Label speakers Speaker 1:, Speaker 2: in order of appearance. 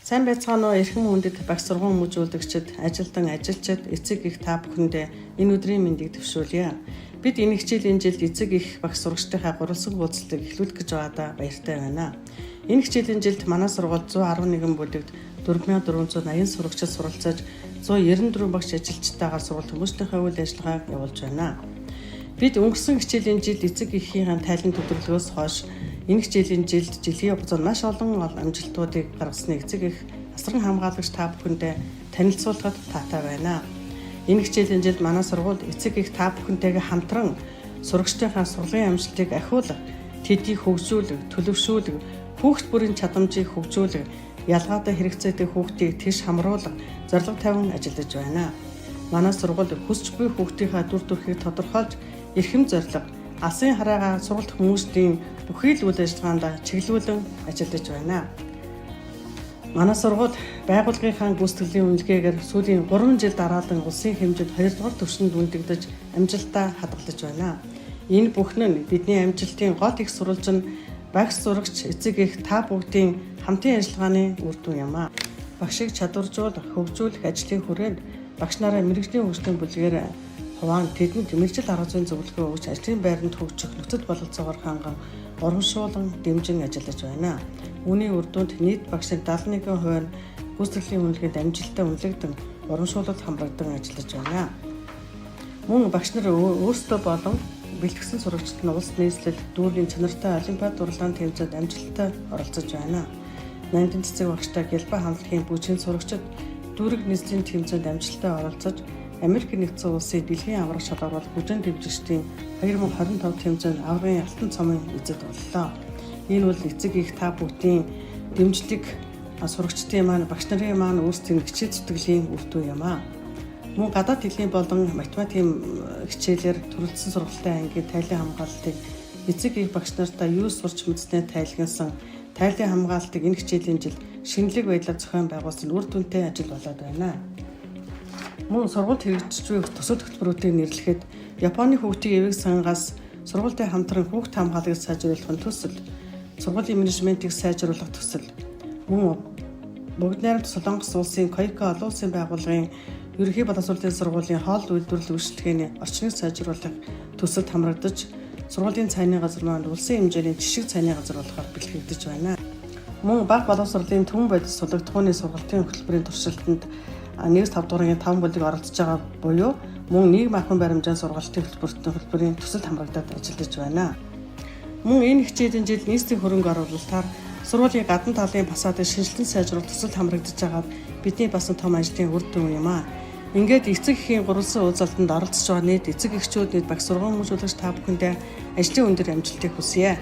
Speaker 1: Сайн байцгаана уу, эрхэм хүндэт багш сургууль хүмүүжүүлэгчид, ажилтан ажилчид, эцэг их та бүхэндээ энэ өдрийн мэндийг төвшүүлье. Бид энэ хичээлийн жилд эцэг их багш сурагчдынхаа гурвалсан уулзалтыг эхлүүлэх гэж байгаадаа баяртай байна. Энэ хичээлийн жилд манай сургууль 111 бүлэгт 4480 сурагчид суралцаж, 194 багш ажилчтайгаар сургууль хүмүүжлийнхээ үйл ажиллагааг явуулж байна. Бид өнгөрсөн хичээлийн жилд эцэг эхийн тайлан төвлөрлөгөөс хойш энэ хичээлийн жилд жилийн хугацаанд маш олон амжилтуудыг гаргасныг эцэг их, асран хамгаалагч та бүхэндээ танилцуулахад таатай байна. Энэ хичээлийн жилд манай сургуульд эцэг их та бүхэнтэйгээ хамтран сурагчдынхаа сурлагын амжилтыг ахиулах, тэдийг хөгжүүлэх, төлөвшүүлэх, хүүхд бүрийн чадамжийг хөгжүүлэх, ялгаатай хэрэгцээтэй хүүхдийг тэгш хамруулах зорилго тавин ажиллаж байна. Манай сургууль хүсч буй хүүхдийнхаа дүр төрхийг тодорхойлж, эрхэм зорилго, алсын хараагаа сургалт хүмүүжлийн бүхий л үйл ажиллагаанд чиглүүлэн ажиллаж байна. Манай сургууль байгууллагынхаа гүйцэтгэлийн үнэлгээгээр сүүлийн 3 жил дараалан улсын хэмжээнд 2 дугаар түвшинд үнэлэгдэж, амжилтаа хадгалж байна. Энэ бүхэн нь бидний амжилтын гол их сурвалж нь багш сурагч, эцэг их та бүгдийн хамтын ажиллагааны үр дүн юм аа. Багшийг чадваржуулах, хөгжүүлэх ажлын хүрээнд багш нараа мэргэжлийн хөгжлийн бүлгээр хуваан, тэдэнд мэргэжил арга зүйн зөвлөгөө өгч, ажлын байранд хөгжих нөхцөл бололцоогоор ханган, урамшуулан дэмжин ажиллаж байна. Үүний үр дүнд нийт багш нар 71% нь гүйцэтгэлийн үнэлгээнд амжилттай үнэлэгдэн, урамшуулалд хамрагдан ажиллаж байна. Мөн багш нар өөрсдөө болон бэлтгэсэн сурагчид нь улс нийслэл, дүүргийн чанартай олимпиад уралдаан тэмцээнд амжилттай оролцож байна. Нандин цэцэг багштай Гялбай хамтлагийн бүжгийн сурагчид дүүрэг нийслэлийн тэмцээнд амжилттай оролцож, Америк Нэгдсэн Улсын дэлхийн аварга шалгаруулах бүжээн дэмжигчдийн 2025 тэмцээнд аваргын алтан цомын эзэд боллоо. Энэ бол эцэг их та бүгдийн дэмжлэг, сурагчдын маань, багш нарын маань өөрсдийн хичээл зүтгэлийн үр дүн юм аа. Мөн гадаад хэлний болон математикийн хичээлээр төрөлдсөн сургалтын ангийн тайлан хамгаалалтыг эцэг их багш нартаа юу сурч мэдснээ тайлгнасан тайлан хамгаалтыг энэ хичээлийн жил шинэлэг байдлаар зохион байгуулсан үр дүнтэй ажил болоод байна. Мөн сургуульд хэрэгжиж буй төсөл хөтөлбөрүүдийг нэрлэхэд Японы хүүхдийн эвэг сангаас сургуультай хамтран хүүхд хамгааллыг сайжруулах нь төсөл, сургуулийн менежментийг сайжруулах төсөл, мөн Бүгд найрамд Солонгос улсын Койко олон улсын байгууллагын ерөнхий боловсролын сургуулийн хоол үйлдвэрлэл үйлчилгээний орчныг сайжруулах төсөлд хамрагдаж, сургуулийн цайны газар маань улсын хэмжээний жишг цайны газар болохоор бэлтгэгдэж байна. Мөн бага боловсролын түн бодис сулагдахууны сургалтын хөтөлбөрийн туршилтанд 1-5 дугаар ангийн 5 бүлэг оролцож байгаа буюу мөн нийгэм ахуйн баримжаан сургалтын хөтөлбөрийн төсөлд хамрагдаад ажиллаж байна. Мөн энэ хичээлийн жил нийслэлийн хөрөнгө оруулалтаар сургуулийн гадна талын фасадыг шинэчлэн сайжруулах төсөлд хамрагдаж байгаад бидний бас том ажлын үр дүн юм аа. Ингээд эцэг эхийн гурвалсан уулзалтанд оролцож байгаа нийт эцэг эхчүүд, нийт багш сургууль хүмүүжүүлэгч та бүхэндээ ажлын өндөр амжилтыг хүсье.